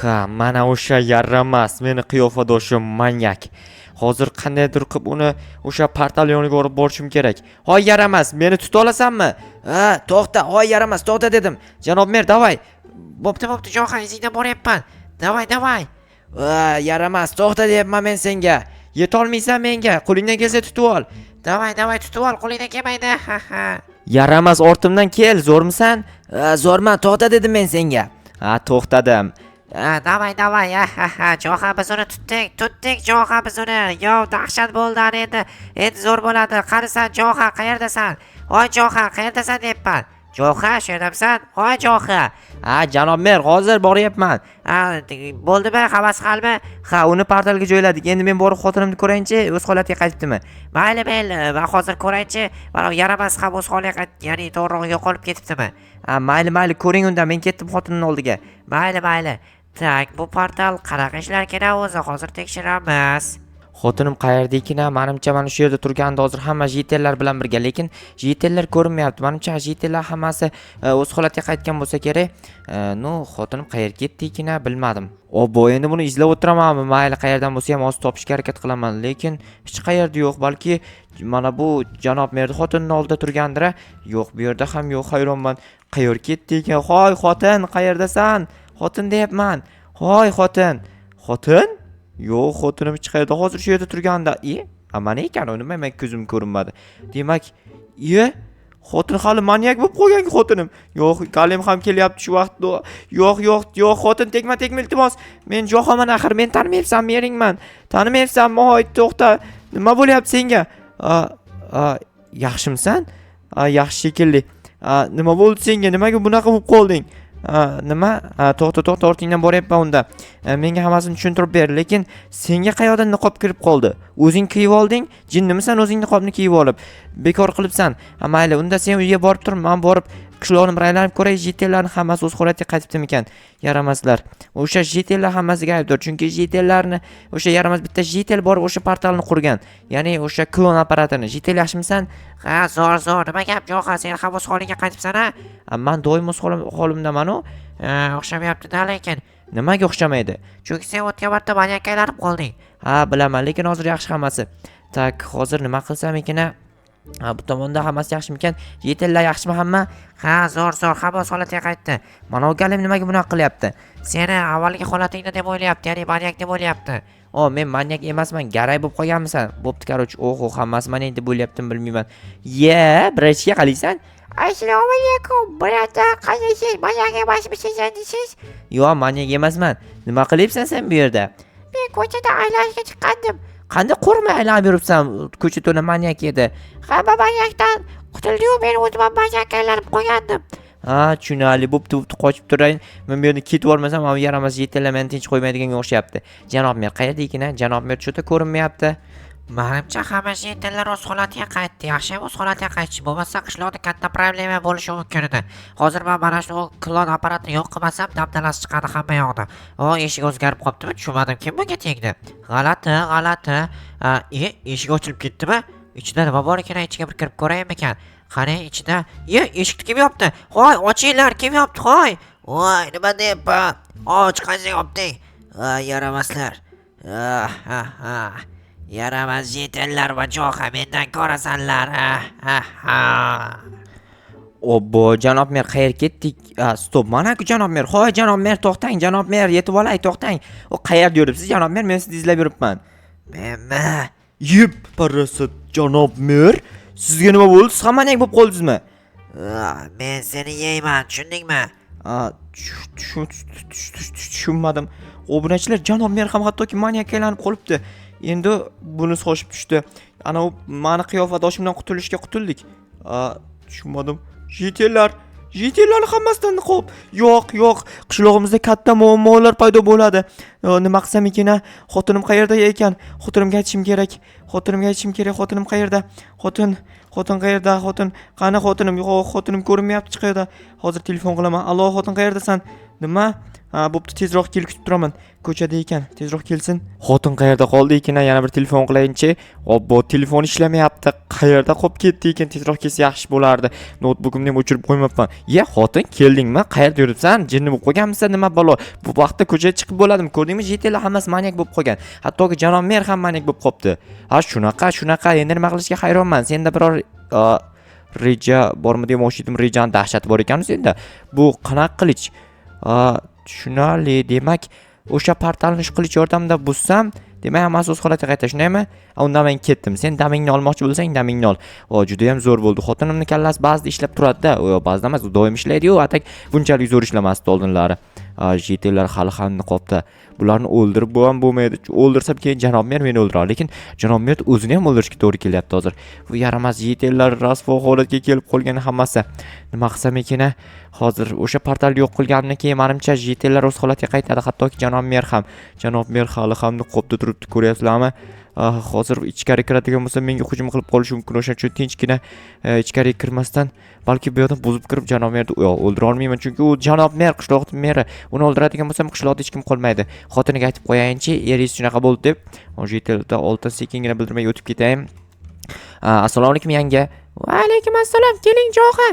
Ha, mana o'sha yaramas, meni qiyofadoshim manyak. Hozir qandaydir qilib uni o'sha portal yoniga olib borishim kerak. Hoy yaramas, meni tuta olasanmi? Ha, to'xta, hoy yaramas, to'xta dedim. Janob mer, давай. Bo'pti, bo'pti, Jo'xa, izingdan boryapman. Давай, давай. Va, yaramas, to'xta deyapman men senga. Yetolmaysan menga, qo'lingdan kelsa tutib ol. Давай, давай, tutib ol, qo'lingdan kelmaydi. Ha ha. Yaramas, ortimdan kel, zo'rmisan? Ha, zo'rman, to'xta dedim men senga. Ha, to'xtadim. Ha, давай, давай. Ha ha ha. Jo'xa, biz uni tutdik, tutdik, Jo'xa, biz uni. Yo, dahshat bo'ldi ana endi. Endi zo'r bo'ladi. Qanisan, Jo'xa, qayerdasan? Voy Jo'xa, qayerdasan deyapman. Jo'xa, shu yerdamisan? Voy Jo'xa. Ha, janob mer, hozir boryapman. Ha, bo'ldimi? Hammasi halmi? Ha, uni portalga joyladik. Endi men borib xotinimni ko'rayinchi, o'z holatiga qaytibdimi? Mayli, mayli, man hozir ko'raychi. Mana yaramas ham o'z holiga qayt, ya'ni to'g'rirog'i yo'qolib ketibdimi? Ha, mayli, mayli, ko'ring unda, men ketdim xotinimni oldiga. Mayli, mayli. Так, bu portal qanaqa ishlarkan o'zi? Hozir tekshiramiz. Xotinim qayerda ekan? Manimcha, mana shu yerda turgandi hozir hamma житель lar bilan birga, lekin житель lar ko'rinmayapti. Manimcha, житель lar hammasi o'z holatiga qaytgan bo'lsa kerak. Ну, xotinim qayerga ketdi ekan, bilmadim. Obbo, endi buni izlab o'tiramanmi? Mayli, qayerdan bo'lsa ham hozir topishga harakat qilaman, lekin hech qayerda yo'q. Balki mana bu janob merni xotinini oldida turgandir, a? Yo'q, bu yerda ham yo'q, hayronman. Qayerga ketdi ekan? Hoy, xotin, qayerdasan? Xotin deyapman. Hoy, xotin. Xotin? Yo'q, xotinim hech qayerda. Hozir shu yerda turganda. E, ha, mana ekan u, nima men ko'zim ko'rinmadi. Demak, e, xotin hali manyak bo'lib qolgan xotinim. Yo'q, Galim ham kelyapti shu vaqtda. Yo'q, yo'q, yo'q, xotin, tegma, tegma, iltimos. Men Jo'xaman axir, men tanimayapsanmi, eringman. Tanimayapsanmi? Hoy, to'xta. Nima bo'lyapti senga? A, a, yaxshimisan? A, yaxshi shekilli. A, nima bo'ldi senga? Nimaga bunaqa bo'lib qolding? A, nima? A, to'xta, to'xta, ortingdan boryapman unda. A, menga hammasini tushuntirib ber, lekin senga qayoqdan niqob kirib qoldi? O'zing kiyib olding? Jinnimisan o'zing niqobni kiyib olib? Bekor qilibsan. Ha, mayli, unda sen uyga borib tur, men borib qishloqni bir aylanib ko'ray, житель larni hammasi o'z holatiga qaytibdimikan? Yaramaslar. O'sha житель lar hammasiga aybdor, chunki житель larni o'sha yaramas bitta житель borib o'sha portalni qurgan. Ya'ni o'sha klon apparatini. Житель, yaxshimisan? Ha, zo'r, zo'r. Nima gap, Jo'xa, sen ham o'z holingga qaytibsan a? A, man doim o'z holimdaman-u. Ha, o'xshamayapti-da lekin. Nimaga o'xshamaydi? Chunki sen o'tgan marta manyakka aylanib qolding. Ha, bilaman, lekin hozir yaxshi hammasi. Так, hozir nima qilsam ekan? Ha, bu tomonda hammasi yaxshimikan? Житель lar yaxshimi hamma? Ha, zo'r, zo'r, hamma o'z holatiga qaytdi. Mana u galim nimaga bunaqa qilyapti? Seni avvalgi holatingda deb o'ylayapti, ya'ni manyak deb o'ylayapti. O, men manyak emasman, garay bo'lib qolganmisan? Bo'pti, короче, oho, hammasi manyak deb o'ylayaptim, bilmayman. Ye, братишка, qalaysan? Assalomu alaykum, брат, qalaysiz? Manyak emasmisiz endi siz? Yo'q, manyak emasman. Nima qilyapsan sen bu yerda? Men ko'chada aylanishga chiqqandim. Qanday qo'rmay aylanib yuribsan? Ko'cha to'la manyak edi. Hamma manyakdan qutuldi-yu, men o'zim ham manyakka aylanib qolgandim. Ha, tushunarli. Bo'pti, bo'pti, qochib turayin. Men bu yerda ketib yubormasam, mana bu yaramas житель lar meni tinch qo'ymaydiganga o'xshayapti. Janob mer qayerda ekan, a? Janob mer что-то ko'rinmayapti. Manimcha, hamma житель lar o'z holatiga qaytdi. Yaxshi o'z holatiga qaytish. Bo'lmasa qishloqda katta problema bo'lishi mumkin edi. Hozir men mana shu klon apparatini yo'q qilmasam, dabdalasi chiqadi hamma yoqda. O, eshik o'zgarib qolibdimi? Tushunmadim. Kim bunga tegdi? G'alati, g'alati. A, e, eshik ochilib ketdimi? Ichida nima bor ekan? Ichiga bir kirib ko'raymikan? Qani ichida? Ye, eshikni kim yopdi? Hoy, ochinglar, kim yopdi? Hoy! Voy, nima deyapman? Och, qancha yopding? Ha, yaramaslar. Ha, ha, ha. Yaramas житель lar va Jo'xa mendan ko'rasanlar. Ha, ha, ha. Obbo, janob mer, qayerga ketdik? A, стоп, mana-ku janob mer. Hoy, janob mer, to'xtang, janob mer, yetib olay, to'xtang. O, qayerda yuribsiz, janob mer? Men sizni izlab yuribman. Menmi? Yep, parasat, janob mer. Sizga nima bo'ldi? Siz ham manyak bo'lib qoldingizmi? Ha, men seni yeyman, tushundingmi? A, tushunmadim. Obunachilar, janob mer ham hattoki manyakka aylanib qolibdi. Endi buni shoshib tushdi. Ana u mani qiyofadoshimdan qutulishga qutuldik. A, tushunmadim. Житель lar, житель lar hammasidan niqob. Yo'q, yo'q, qishlog'imizda katta muammolar paydo bo'ladi. Nima qilsam ekan, a? Xotinim qayerda ekan? Xotinimga aytishim kerak. Xotinimga aytishim kerak. Xotinim qayerda? Xotin, xotin qayerda? Xotin, qani xotinim? Yo'q, xotinim ko'rinmayapti hech qayerda. Hozir telefon qilaman. Allo, xotin, qayerdasan? Nima? Ha, bo'pti, tezroq kel, kutib turaman. Ko'chada ekan, tezroq kelsin. Xotin qayerda qoldi ekan? Yana bir telefon qilayinchi. Obbo, telefon ishlamayapti. Qayerda qolib ketdi ekan? Tezroq kelsa yaxshi bo'lardi. Noutbukimni ham o'chirib qo'ymabman. Ye, xotin, keldingmi? Qayerda yuribsan? Jinni bo'lib qolganmisan, nima balo? Bu vaqtda ko'chaga chiqib bo'ladimi? Ko'rdingmi? Житель lar hammasi manyak bo'lib qolgan. Hattoki janob mer ham manyak bo'lib qolibdi. Ha, shunaqa, shunaqa. Endi nima qilishga hayronman. Senda biror reja bormi demoqchi edim. Rejani dahshati bor ekan senda. Bu qanaqa qilich? Tushunarli. Demak, o'sha portalni shu qilich yordamida buzsam, demak, hammasi o'z holatiga qaytadi, shundaymi? A, unda men ketdim. Sen damingni olmoqchi bo'lsang, damingni ol. O, juda ham zo'r bo'ldi. Xotinimni kallasi ba'zida ishlab turadi-da. Yo'q, ba'zida emas, u doim ishlaydi-yu, а так bunchalik zo'r ishlamasdi oldinlari. Житель lar hali ham niqobda. Bularni o'ldirib ham bo'lmaydi. O'ldirsam, keyin janob mer meni o'ldiradi. Lekin janob mer o'zini ham o'ldirishga to'g'ri kelyapti hozir. Bu yaramas житель lar rasvo holatga kelib qolgan hammasi. Nima qilsam ekan, a? Hozir o'sha portalni yo'q qilganimdan keyin, manimcha, житель lar o'z holatiga qaytadi, hattoki janob mer ham. Janob mer hali ham niqobda turibdi, ko'ryapsizlarmi? Hozir ichkari kiradigan bo'lsa, menga hujum qilib qolishi mumkin. O'shaning uchun tinchgina ichkariga kirmasdan, balki bu yoqdan buzib kirib janob merni, yo'q, o'ldira olmayman, chunki u janob mer, qishloqni meri. Uni o'ldiradigan bo'lsam, qishloqda hech kim qolmaydi. Xotiniga aytib qo'yayinchi, eringiz shunaqa bo'ldi deb. Житель dan oldin sekingina bildirmay o'tib ketayin. Assalomu alaykum, yanga. Va alaykum assalom, keling, jo'xa.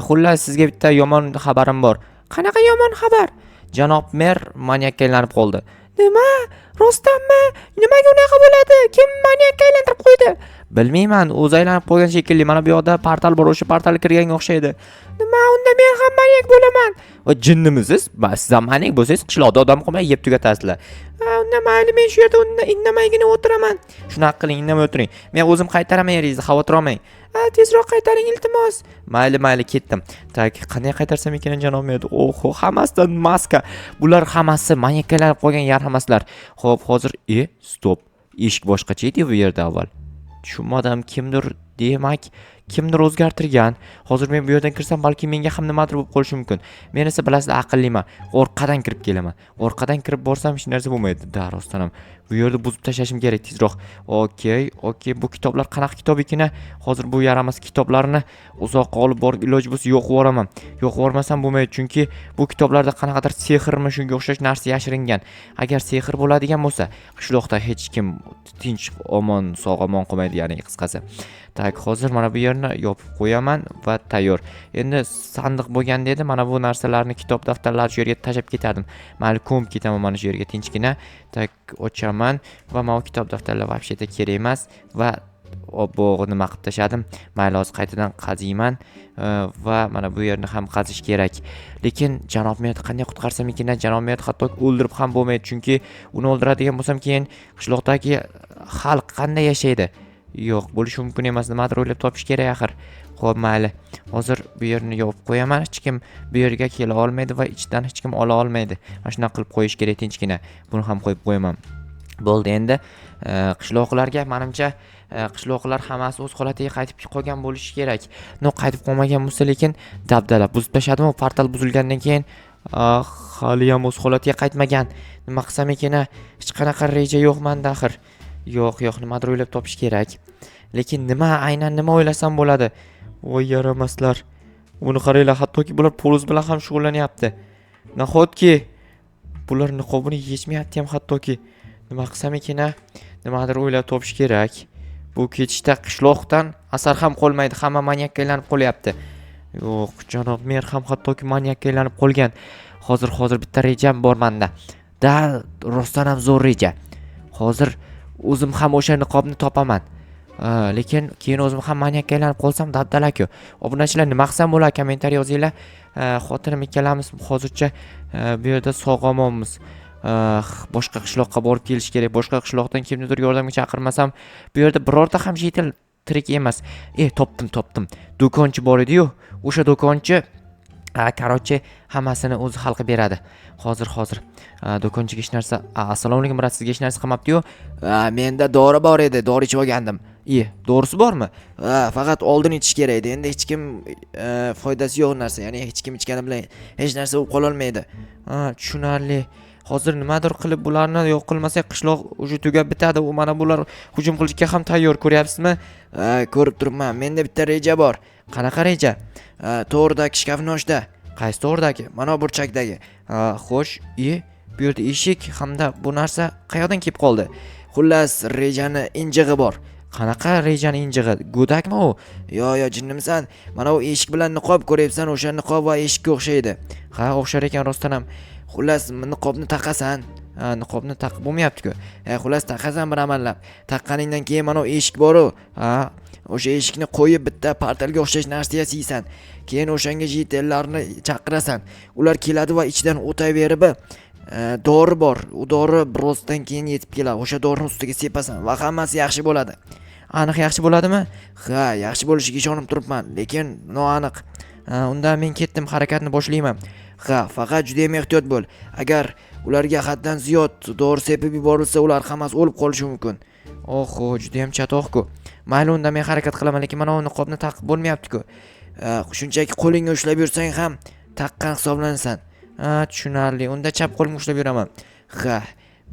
Xullas, sizga bitta yomon xabarim bor. Qanaqa yomon xabar? Janob mer manyakka aylanib qoldi. Nima? Rostdanmi? Nimaga unaqa bo'ladi? Kim manyakka aylantirib qo'ydi? Bilmayman, o'zi aylanib qo'ygan shekilli. Mana bu yoqda portal bor, o'sha portalga kirganga o'xshaydi. Nima, unda men ham manyak bo'laman. Va jinnimisiz? Siz ham manyak bo'lsangiz, qishloqda odam qolmay yeb tugatasizlar. Ha, unda mayli, men shu yerda unda indamaygina o'tiraman. Shunaqa qiling, indamay o'tiring. Men o'zim qaytaraman yeringizni, xavotir olmang. Ha, tezroq qaytaring, iltimos. Mayli, mayli, ketdim. Так, qanday qaytarsam ekan janob merni? Oho, hammasidan maska. Bular hammasi manyakka aylanib qolgan yaramaslar. Xo'p, hozir стоп. Eshik boshqacha edi bu yerda avval. Tushunmadim, kimdir, demak, kimdir o'zgartirgan. Hozir men bu yerdan kirsam, balki menga ham nimadir bo'lib qolishi mumkin. Men esa, bilasizlar, aqlliman. Orqadan kirib kelaman. Orqadan kirib borsam, hech narsa bo'lmaydi. Да, rostdan ham. Bu yerda buzib tashlashim kerak tezroq. Okey, bu kitoblar qanaqa kitob ekan? Hozir bu yaramas kitoblarni uzoqqa olib borib, iloji bo'lsa, yo'q yuboraman. Yo'q yubormasam bo'lmaydi, chunki bu kitoblarda qanaqadir sehrmi, shunga o'xshash narsa yashiringan. Agar sehr bo'ladigan bo'lsa, qishloqda hech kim tinch, omon, sog' omon qolmaydi, ya'ni qisqasi. Так, hozir mana bu yerni yopib qo'yaman va tayyor. Endi sandiq bo'lganda edi, mana bu narsalarni, kitob, daftarlarni shu yerga tashlab ketardim. Mayli, ko'mib ketaman mana shu yerga tinchgina. Так, ochaman va mana bu kitob, daftarlar вообще-то kerak emas va obbo, nima qilib tashladim. Mayli, hozir qaytadan qaziyman va mana bu yerni ham qazish kerak. Lekin janob merni qanday qutqarsam ekan? Janob merni hatto o'ldirib ham bo'lmaydi, chunki uni o'ldiradigan bo'lsam, keyin qishloqdagi xalq qanday yashaydi? Yo'q, bo'lishi mumkin emas, nimadir o'ylab topish kerak axir. Xo'p, mayli. Hozir bu yerni yopib qo'yaman. Hech kim bu yerga kela olmaydi va ichidan hech kim ola olmaydi. Mana shunaqa qilib qo'yish kerak tinchgina. Buni ham qo'yib qo'yaman. Bo'ldi endi qishloqlarga, manimcha, qishloqlar hammasi o'z holatiga qaytib qolgan bo'lishi kerak. Но, qaytib qolmagan bo'lsa, lekin dabdala buzib tashladim. Portal buzilgandan keyin haliyam o'z holatiga qaytmagan. Nima qilsam ekan, a? Hech qanaqa reja yo'q manda axir. Yo'q, yo'q, nimadir o'ylab topish kerak. Lekin nima, aynan nima o'ylasam bo'ladi? Voy, yaramaslar. Uni qaranglar, hattoki bular poluz bilan ham shug'ullanyapti. Nahotki bular niqobini yechmayapti ham hattoki. Nima qilsam ekan, a? Nimadir o'ylab topish kerak. Bu ketishda qishloqdan asar ham qolmaydi, hamma manyakka aylanib qolyapti. Yo'q, janob mer ham hattoki manyakka aylanib qolgan. Hozir, hozir bitta rejam bor manda. Да, rostdan ham zo'r reja. Hozir o'zim ham o'sha niqobni topaman. Lekin keyin o'zim ham manyakka aylanib qolsam, dabdala-ku. Obunachilar, nima qilsam bo'ladi? Kommentariy yozinglar. Xotinim ikkalamiz hozircha bu yerda sog' omonmiz. Boshqa qishloqqa borib kelish kerak. Boshqa qishloqdan kimnidir yordamga chaqirmasam, bu yerda birorta ham житель tirik emas. Topdim, topdim. Do'konchi bor edi-yu. O'sha do'konchi, короче, hammasini o'zi hal qilib beradi. Hozir, hozir. Do'konchiga hech narsa. Assalomu alaykum, брат, sizga hech narsa qilmabdi-yu. Menda dori bor edi, dori ichib olgandim. Dorisi bormi? Ha, faqat oldin ichish kerak edi. Endi hech kim foydasi yo'q narsa, ya'ni hech kim ichgani bilan hech narsa bo'lib qololmaydi. Ha, tushunarli. Hozir nimadir qilib bularni yo'q qilmasak, qishloq уже tugab bitadi. U mana bular hujum qilishga ham tayyor, ko'ryapsizmi? Ha, ko'rib turibman. Menda bitta reja bor. Qanaqa reja? Ha, to'g'ridagi shkafni ochda. Qaysi to'g'ridagi? Mana burchakdagi. Ha, xo'sh, bu yerda eshik hamda bu narsa qayoqdan kelib qoldi? Xullas, rejani injig'i bor. Qanaqa rejani injig'i? Go'dakmi u? Yo, yo, jinnimisan? Mana u eshik bilan niqob ko'ryapsan, o'sha niqob va eshikka o'xshaydi. Ha, o'xshar ekan rostdan ham. Xullas, niqobni taqasan. Ha, niqobni taqib bo'lmayapti-ku. Xullas, taqasan bir amallab. Taqqaningdan keyin mana u eshik bor-u. Ha, o'sha eshikni qo'yib bitta portalga o'xshash narsa yasaysan. Keyin o'shanga jitellarni chaqirasan. Ular keladi va ichidan o'taverib, dori bor. U dori birozdan keyin yetib keladi. O'sha dorini ustiga sepasan va hammasi yaxshi bo'ladi. Aniq yaxshi bo'ladimi? Ha, yaxshi bo'lishiga ishonib turibman, lekin noaniq. Ha, unda men ketdim, harakatni boshlayman. Ha, faqat juda ham ehtiyot bo'l. Agar ularga haddan ziyod dori sepib yuborilsa, ular hammasi o'lib qolishi mumkin. Oho, juda ham chatoq-ku. Mayli, unda men harakat qilaman, lekin mana bu niqobni taqib bo'lmayapti-ku. Shunchaki qo'lingga ushlab yursang ham taqqan hisoblanasan. Ha, tushunarli. Unda chap qo'limga ushlab yuraman. Ha,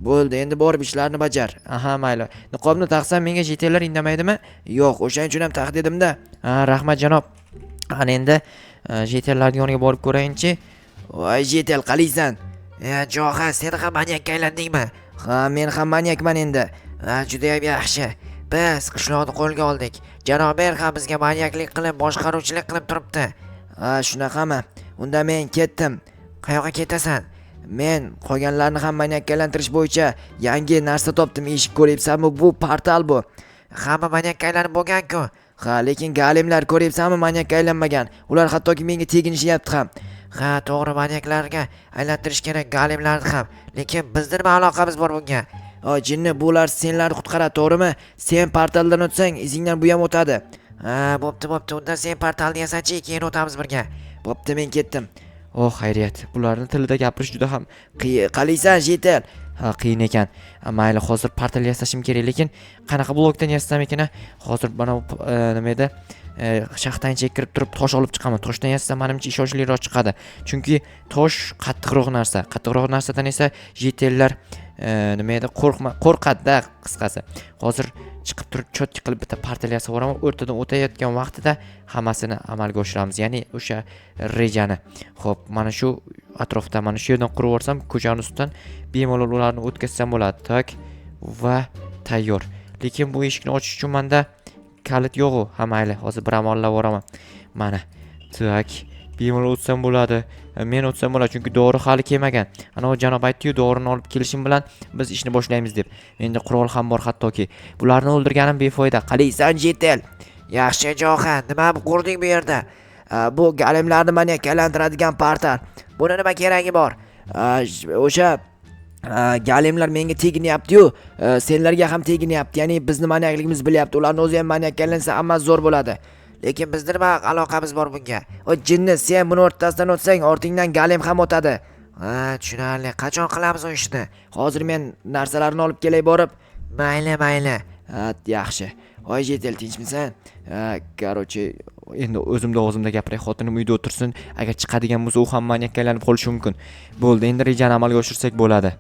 bo'ldi, endi borib ishlarni bajar. Aha, mayli. Niqobni taqsam menga jetellar indamaydimi? Yo'q, o'shaning uchun ham taq dedim-da. Ha, rahmat janob. Ana endi jetellarning yoniga borib ko'rayinchi. Voy jetel, qalaysan? Jo'xa, sen ham manyakka aylandingmi? Ha, men ham manyakman endi. Ha, juda ham yaxshi. Biz qishloqni qo'lga oldik. Janob mer ham bizga manyaklik qilib, boshqaruvchilik qilib turibdi. Ha, shunaqami? Unda men ketdim. Qayoqqa ketasan? Men qolganlarni ham manyakka aylantirish bo'yicha yangi narsa topdim. Eshik ko'ryapsanmi? Bu portal bu. Hamma manyakka aylanib bo'lgan-ku. Ha, lekin galimlar ko'ryapsanmi, manyakka aylanmagan. Ular hattoki menga teginishyapti ham. Ha, to'g'ri, manyaklarga aylantirish kerak galimlarni ham. Lekin bizni nima aloqamiz bor bunga? O jinni, bular senlarni qutqaradi, to'g'rimi? Sen portaldan o'tsang, izingdan bu ham o'tadi. Ha, bo'pti, bo'pti. Unda sen portalni yasachi, keyin o'tamiz birga. Bo'pti, men ketdim. Oh, xayriyat. Bularni tilida gapirish juda ham Qalaysan, jetel? Ha, qiyin ekan. Mayli, hozir portal yasashim kerak, lekin qanaqa blokdan yasasam ekan? Hozir mana bu nima edi? Shaxtani ichiga kirib turib tosh olib chiqaman. Toshdan yasasam menimcha ishonchliroq chiqadi. Chunki tosh qattiqroq narsa. Qattiqroq narsadan esa jetellar nima edi? Qo'rqadi-da, qisqasi. Hozir chiqib turib cho'tki qilib bitta portal yasab yuboraman. O'rtadan o'tayotgan vaqtida hammasini amalga oshiramiz. Ya'ni o'sha rejani. Xo'p, mana shu atrofda, mana shu yerdan qurib yuborsam, ko'chaning ustidan bemalol ularni o'tkazsam bo'ladi. Tak va tayyor. Lekin bu eshikni ochish uchun menda kalit yo'q-u. Ha, mayli, hozir bir amallab yuboraman. Mana. Tak, bemalol o'tsam bo'ladi. Men o'tsam bo'ladi, chunki dori hali kelmagan. Ana u janob aytdi-yu, dorini olib kelishim bilan biz ishni boshlaymiz deb. Endi qurol ham bor hattoki. Bularni o'ldirganim befoyda. Qalaysan, jetel? Yaxshi, Jo'xa, nima qurding bu yerda? Bu galimlarni manyakka aylantiradigan portal. Buni nima keragi bor? O'sha galimlar menga teginyapti-yu, senlarga ham teginyapti. Ya'ni bizni manyakligimizni bilyapti. Ularni o'zi ham manyakka aylansa hammasi zo'r bo'ladi. Lekin bizni nima aloqamiz bor bunga? O jinni, sen buni o'rtasidan o'tsang, ortingdan galim ham o'tadi. Ha, tushunarli. Qachon qilamiz u ishni? Hozir men narsalarni olib kelay borib. Mayli, mayli. Ha, yaxshi. Voy jetel, tinchmisan? Ha, короче, endi o'zimda og'zimda gapiray, xotinim uyda o'tirsin. Agar chiqadigan bo'lsa, u ham manyakka aylanib qolishi mumkin. Bo'ldi, endi rejani amalga oshirsak bo'ladi.